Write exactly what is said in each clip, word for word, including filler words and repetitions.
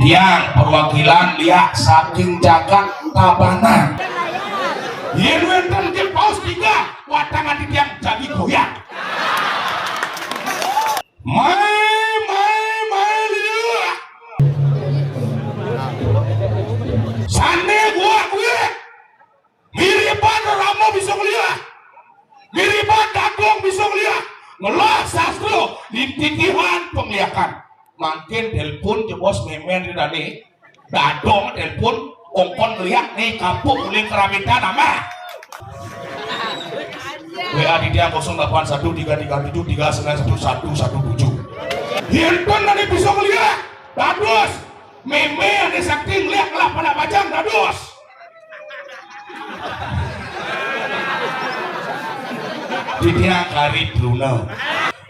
Tiang perwakilan liak saking jagat Tabanan. Yén wénten ké paus tiga, watangan titiang jagi goyang. Mai, mai, mai liak. Sané goak-goyek. Miriban rerama bisa ngeliak. Miriban dadong bisa ngeliak. Ngelah sastra di titihan pengliakan. Mangkin telepon jebos mémén di dané. Dadong telepon, ongkon ngeliak né kapuk uling keramitan amah. W A di dia kosong delapan satu tiga tiga tujuh tiga sembilan satu satu satu tujuh. Yén pun dané bisa ngeliak, dados. Mémé ané sakti ngeliak ngelah pada bajang dados. Titiang Karit Luna.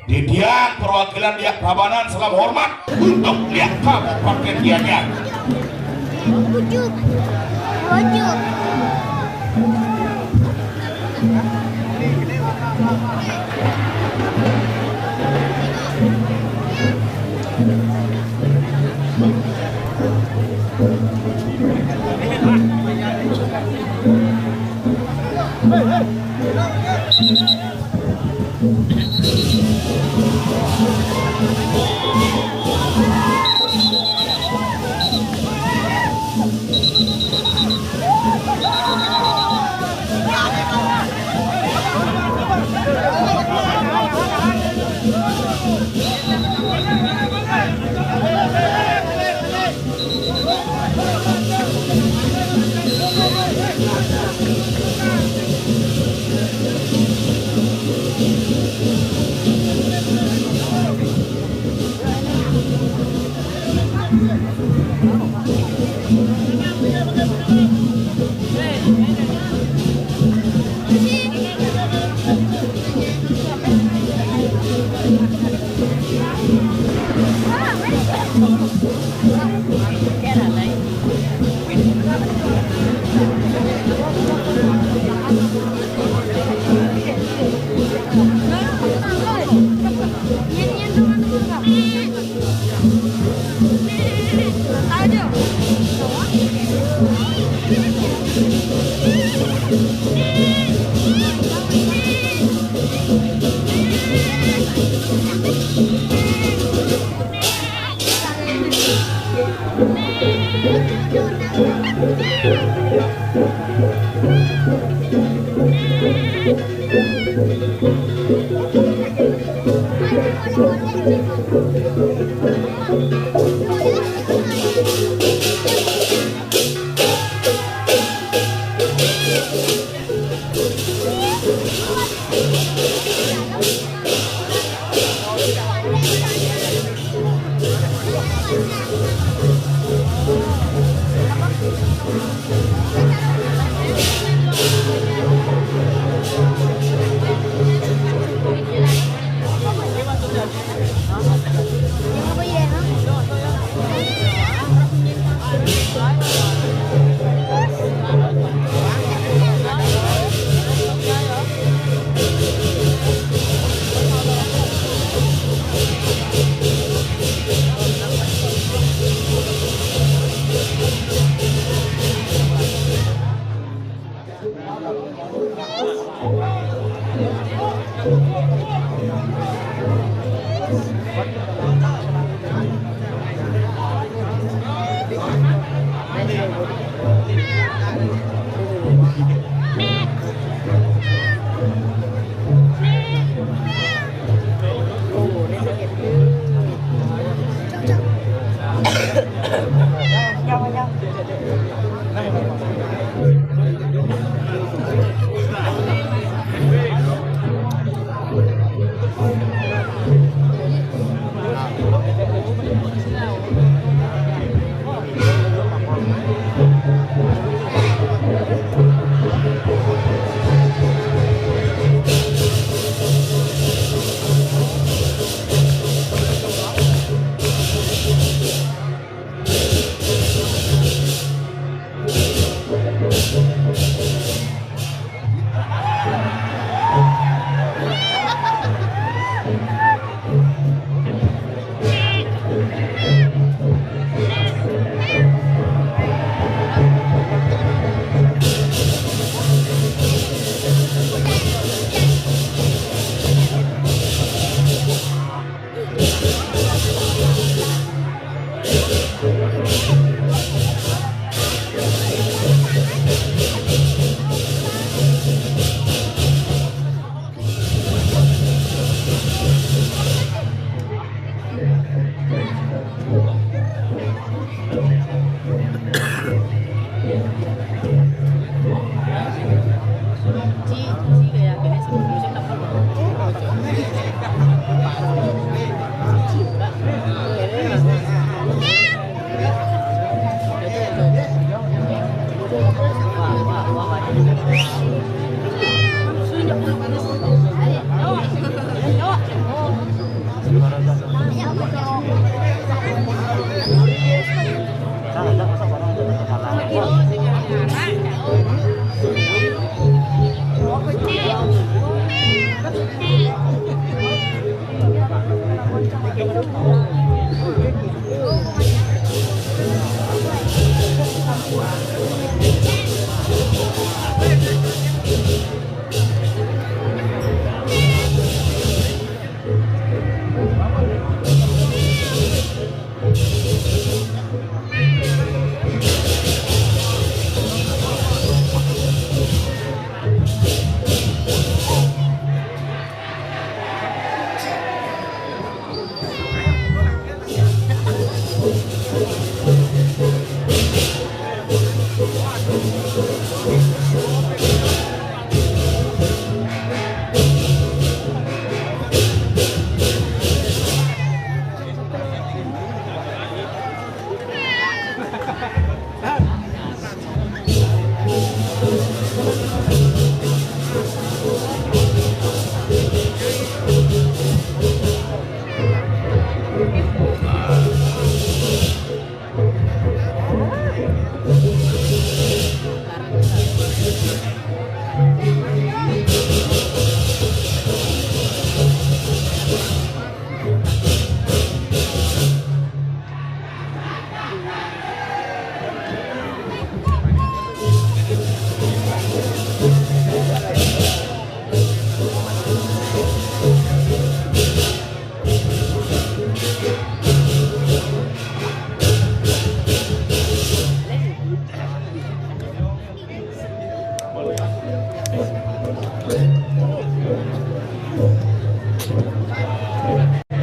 Titiang perwakilan liak Tabanan, salam hormat untuk liak Kabupatén Gianyar. Ujuk. Ujuk.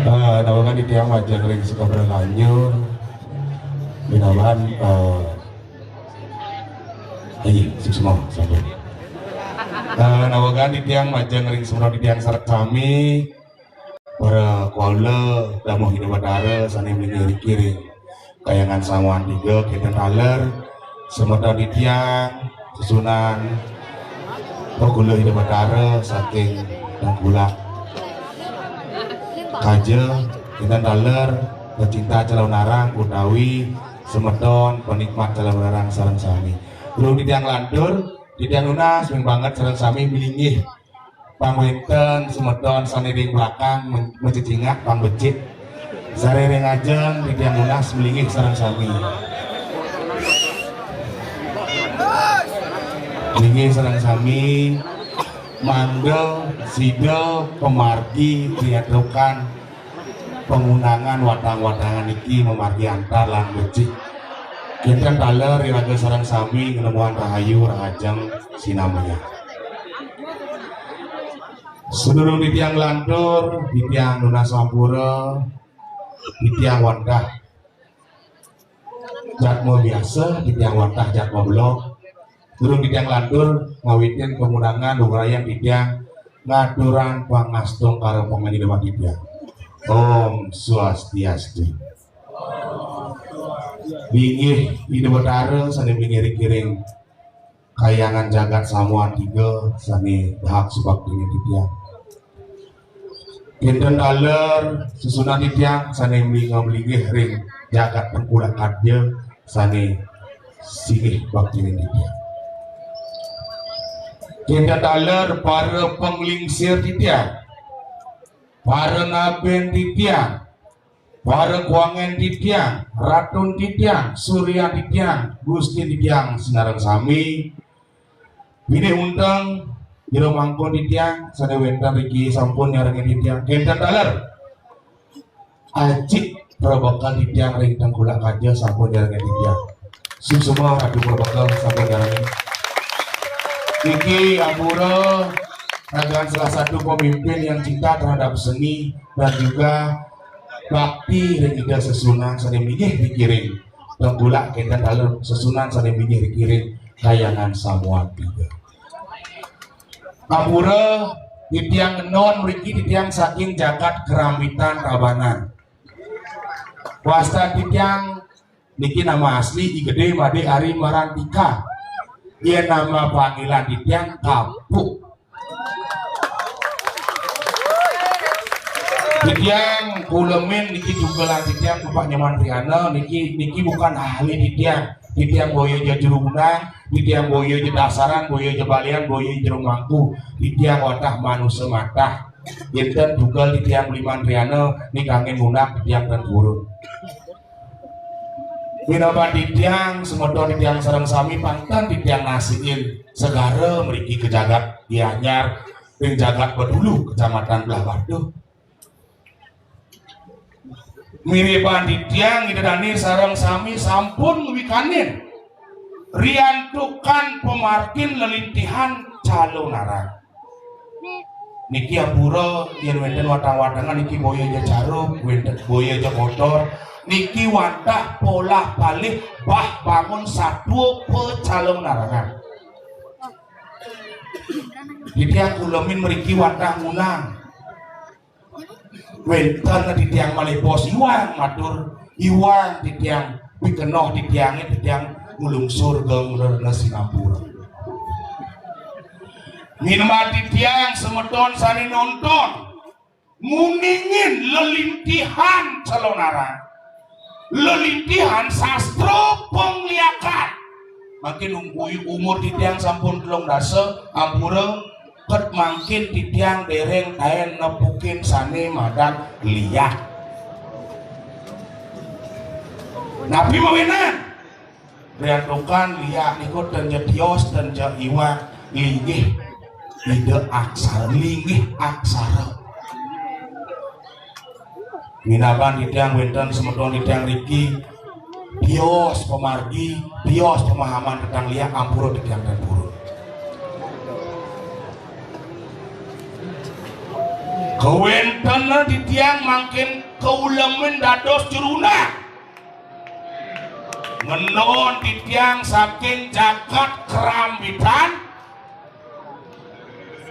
Eh, nawegan titiang majeng ring Sukaberah Lanjur. Binaban, eh, iya, suksma, sampun. Eh, nawegan titiang majeng ring semeton titiang sareng sami, para kawula damuh Ida Batara sane mlinggih riki ring Kahyangan Samuan Tiga, kenten taler semeton titiang sesuunan Kula Ida Batara saking Tengkulak Kaja, kenten taler pecinta calonarang utawi semeton penikmat calonarang sareng sami. Durung titiang lantur, titiang nunas ming banget sareng sami mlinggih pang wenten semeton sane ring belakang men-, mencecingak pang becik. Sare ring ajeng titiang nunas mlinggih sareng sami. Mlinggih sareng sami mangda sida pamargi triatukan pangundangan watang-watangan niki mamargi antar lan becik. Kenten taler iraga sareng sami ngnemuan rahayu rahajeng sinamian. Sadurung titiang lantur, titiang nunas ampura, titiang wantah jadma biasa, titiang wantah jadma belog. Durung titiang lantur ngawitin pangundangan, lugrayang titiang ngaturang pangastungkara pangidemang titiang. Om Swastiastu. Inggih Ida Batara sane mlinggih ring Kahyangan Jagat Samuan Tiga sane dahak subakti ring titiang. Kinten taler sesuunan titiang sane mlinga-mlinggih ring jagat Tengkulak Kaja sane singgih bakti ring titiang. Kinten taler para panglingsir titiang, para naben titiang, para kuangen titiang, ratun titiang, suryan titiang, gustin titiang, sinareng sami. Pinih unteng, jero mangkon titiang, sane wenten riki sampun nyarengin titiang. Kenten taler. Acik prabekel titiang ring Tengkulak Kaja sampun nyarengin titiang. Suksma Ratu Prabekel sampun nyarengin. Niki ampura ragan salah satu pemimpin yang cinta terhadap seni dan juga bakti ring Ida sesuunan sane mlinggih riki ring Tengkulak, kenten taler sesuunan sane mlinggih riki ring Kahyangan Samuan Tiga. Ampura titiang enom mriki, titiang saking jagat Kerambitan Tabanan. Wasta titiang niki nama asli I Gede Made Ari Marantika. Yen nama panggilan titiang Kapuk. Titiang kulemin niki tunggalan titiang Bapak Nyoman Triana niki, niki bukan ahli titiang. Titiang boya ja jero undang, titiang boya ja dasaran, boya ja balian, boya ja jero mangku. Titiang wantah manusa matah. Yén ten tugel titiang Bli Mantriana, nika anggén ngundang titiang ten purun. Minaba titiang, semeton titiang sareng sami pang ten titiang nasikin segara mriki ka jagat Gianyar, ring jagat Bedulu, Kecamatan Blahbatuh. Miriban titiang Ida Dané sareng sami sampun ngwikanin riantukan pamargin lelintihan Calonarang. Niki ampura yén wénten watang-watangan niki boya ja caruk, wénten boya ja kotor, niki wantah polah palih bah bangun satua pacalonarangan. Titiang kulemin mriki wantah ngundang. Wénten titiang malih bos iwang matur, iwang titiang pikenoh titiangé titiang nglungsur geng rena sinampura. Minaba titiang semeton sané nonton, nguningin lelintihan Calonarang. Lelintihan sastra pangliakan. Mangkin ungkuy umur titiang sampun telung dasa, ampura, ket mangkin titiang déréng taén nepukin sané madan liak. Napi mawinan? Riantukan liak niku ten ja tios, ten ja iwak, linggih Ida aksara, linggih aksara. Minaban titiang wénten semeton titiang riki, tios pamargi, tios pemahaman tentang liak, ampura titiang ten purun. Kawéntenan titiang mangkin kaulemin dados juru undang. Ngenénin titiang saking jagat Keramitan,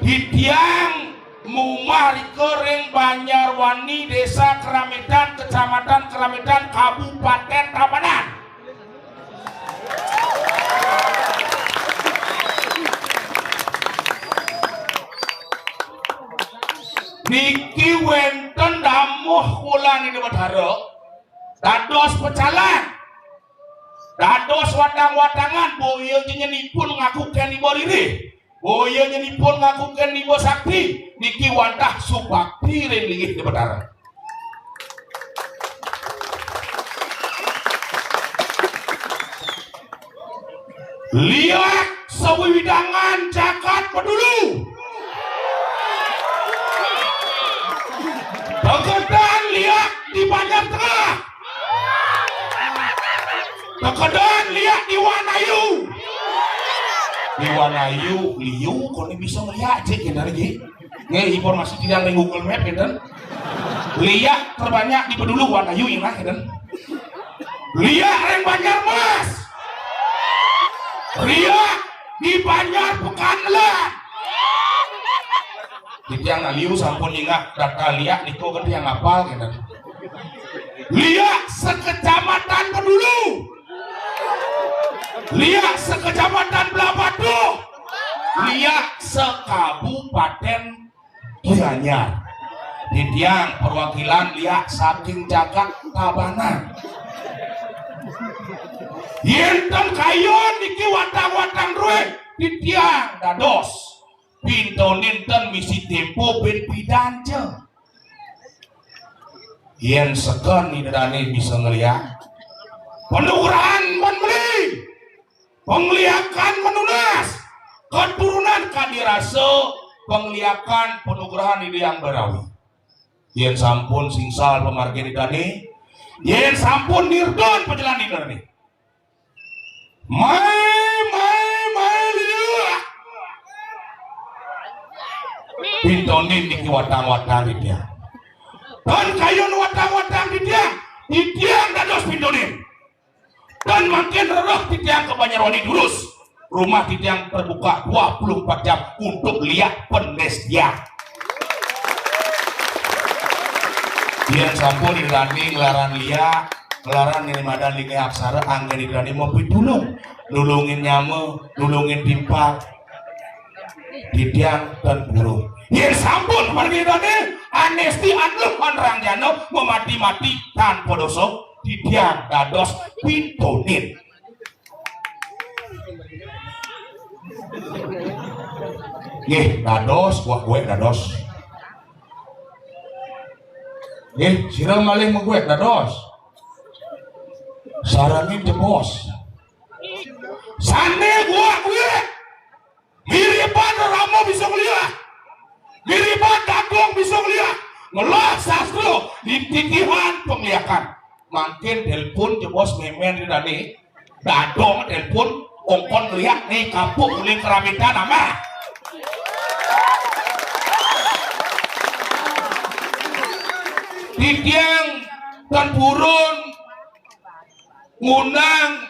titiang mumah rika ring Banjarwani, Désa Keramitan, Kecamatan Keramitan, Kabupatén Tabanan. Niki wénten damuh kulan Ida Betara, dados pecalang, dados watang-watangan, boya ja nyenipun ngaku kén iba lirih, boya ja nyenipun ngaku kén iba sakti, niki wantah subakti ring linggih Ida Betara. Liak sawiwidangan jagat Bedulu. Tekedan liak di Banjar Tengah. Tekedan liak di Wanayu. Di Wanayu, liu, koné bisa ngeliak, cék, kénten, nggih. Nggih, informasi titiang ring Google Map, kénten. Liak terbanyak di Bedulu, Wanayu, ingat, kénten. Liak ring Banjarmas. Liak di Banjar Pekan Elang. Titiang nak liu sampun ingat data liak niku kan titiang apal, kénten. Liak sekecamatan Bedulu. Liak sekecamatan Blahbatuh. Liak sekabupatén Gianyar. Titiang perwakilan liak saking jagat Tabanan. Yén ten kayun niki watang-watang druéné, titiang dados pintonin ten misi tempo bin pidan ja. Yén seken Ida Dané bisa ngeliak, panugrahan men meli, pangliakan men nunas, keturunan kadi rasa, pangliakan panugrahan Ida Hyang Barawi. Yén sampun singsal pamargin Ida Dané, yén sampun nirdon pajalan Ida Dané. Mai, mai, mai liak. Pintonin niki watang-watang titiang. Tan kayun watang-watang titiang, titiang dados pintonin. Tan mangkin rereh titiang ka Banjarwani durus. Rumah titiang terbuka dua puluh empat jam untuk liak pendesdian. Yén sampun Ida Dané nglarang liak, nglarang ngiring madan linggih aksara, anggén Ida Dané mapitulung, nulungin nyama, nulungin timpal. Titiang ten purun. Yén sampun pamargi Ida Dané, anesti anlum anranjana, mamati-mati tanpa dosa, titiang dados pintonin. Nggih, dados, wah, kowe dados. Eh, sira malih maguek dados. Sarengin jebos. Sané guak-guek. Ngiriban rerama bisa ngeliak. Ngiriban dagang bisa ngeliak. Ngelah sastra, titihan pengliakan. Mangkin telepon jebos mémén Ida dané. Dadong telepon, ongkon ngeliak né kapuk uling keramitan amah. Titiang tan purun ngundang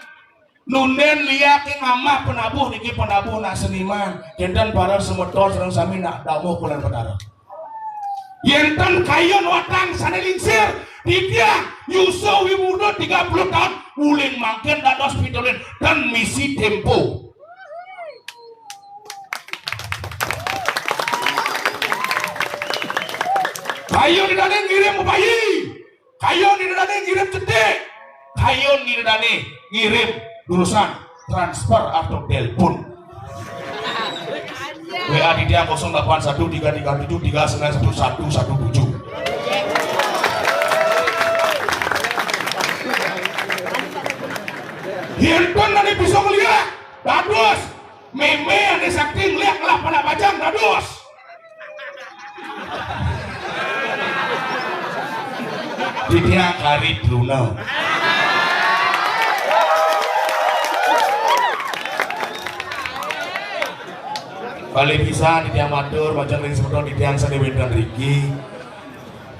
nundén liak ing amah penabuh niki, penabuh nak seniman. Kénten para semeton sareng sami nak dawuh Kulan Betara. Yén ten kayun watang sané lingsir, titiang Yusuf Wimuda tiga puluh taun, uling mangkin dados pitunin ten misi tempo. Kayun Ida dané ngirim bayi. Kayun Ida dané ngirim cetik. Kayun Ida dané ngirim urusan transfer atau telepon. W A titiang kosong delapan satu tiga tiga tujuh tiga sembilan satu satu satu tujuh. Yén pun nanti bisa ngeliat, bagus. Mémé ané sakti ngeliak ngelah pada bajang dados. Titiang kari Bruno. Bali pisan titiang matur majeng ring semeton titiang sané wénten riki.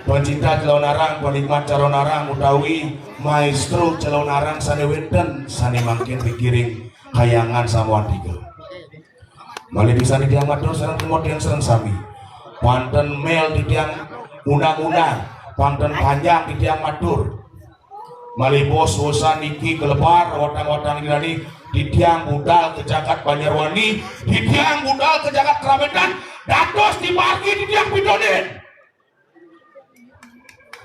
Pencinta calonarang, penikmat calonarang utawi maestro calonarang sané wénten sané mangkin riki ring Kahyangan Samuan tiga. Malih pisan titiang matur sareng pamodén sareng sami. Panten mél titiang undang-undang, panten panjang titiang matur. Malih bos-bosan niki kalebar watang-watang Ida dané, titiang budal ka jagat Banjarwani, titiang budal ka jagat Keramitan, dados timargi titiang pitunin.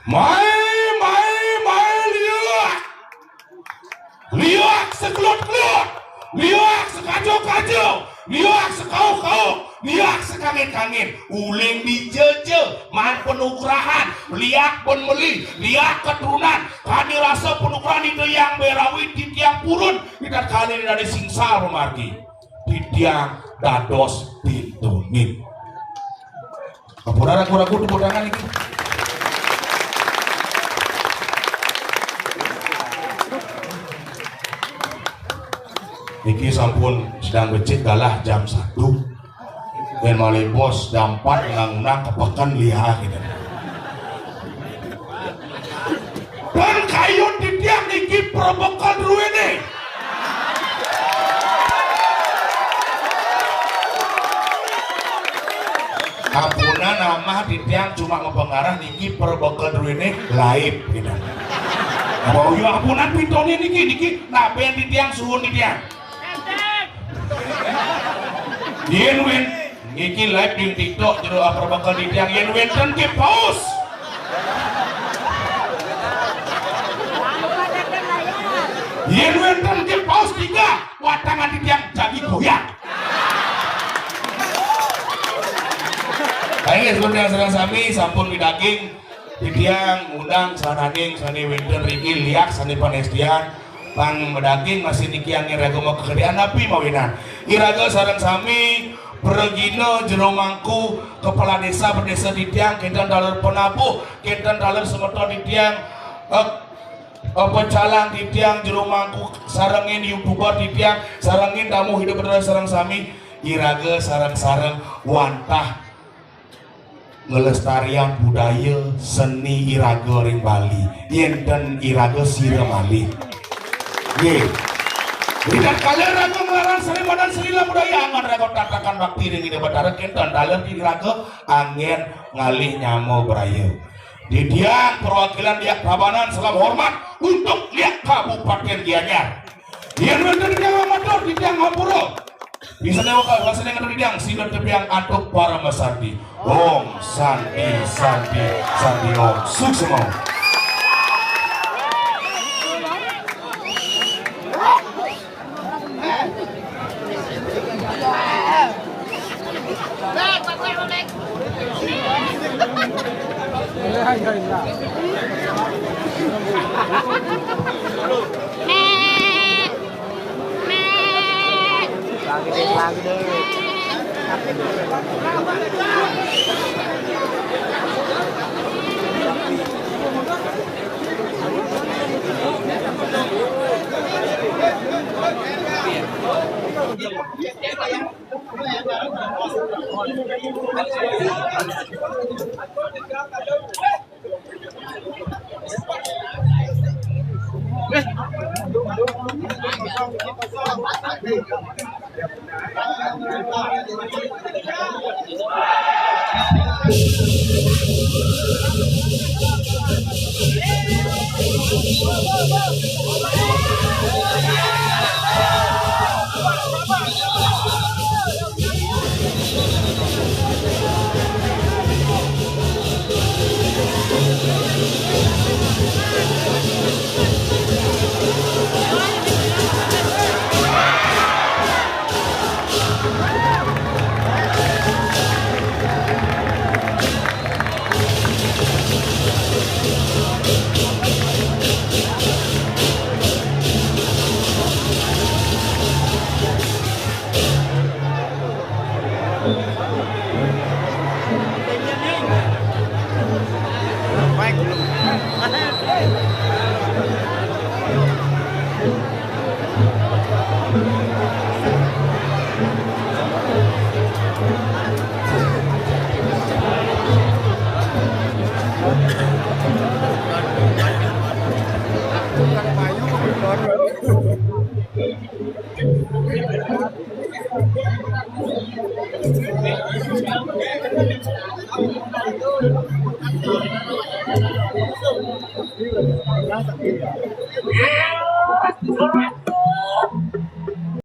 Mai, mai, mai liak. Liak sekelut-kelut. Liak sekajo-kajo. Liak sekauh-kauh. Liak sekangin-kangin. Uling dijeje. Maan penugrahan. Liak ben meli. Liak keturunan. Kadi rasa penugrahan Ida Hyang Bérawi titiang purun. Kita kali dari singsar pemargi. Titiang dados pitunin. Ampun ragu-ragu tepuk tangan iki. Niki sampun sedang becik galah jam satu. Yén malih bos jam empat ngundang-ngundang ka peken liak gitu. Pang kayun titiang niki perbekel druéné. Ampunan amah titiang cuma mapangarah niki perbekel druéné laib gitu. Apa uyu ampunan pitunin niki, niki nabén titiang suhun titiang. Yén wén Niki live di TikTok jero apa bakal titiang yén wénten ké paus. Yén wénten ké paus tiga, watangan titiang jagi goyang. Ayo, seperti yang sedang sami, sampun midaging, titiang ngundang sananing sané wénten riki liak sané panestian. Pang madaging masih niki angin raga mau kekedian napi mawinan. Iraga sareng sami pragina jero mangku kepala desa berdesa titiang kénten taler penabuh, kénten taler semeton titiang, eh, eh, pecalang titiang jero mangku sarengin youtuber titiang sarengin tamu hidup berdesa sareng sami iraga sareng-sareng wantah ngelestarian budaya seni iraga ring Bali. Yén ten iraga sira malih. Nggih. Ritatkala raga nglarang seni madan seni lan budaya anggén raga tatakan bakti ring Ida Batara kénten taler iraga anggén ngalih nyama braya. Titiang perwakilan Diak Tabanan salam hormat untuk Diak Kabupaten Gianyar. Yén wénten titiang matur titiang hampura. Bisa dewa ka rasane ngetu titiang sila tepiang antuk parama santi. Om santi santi santi om. Suksma.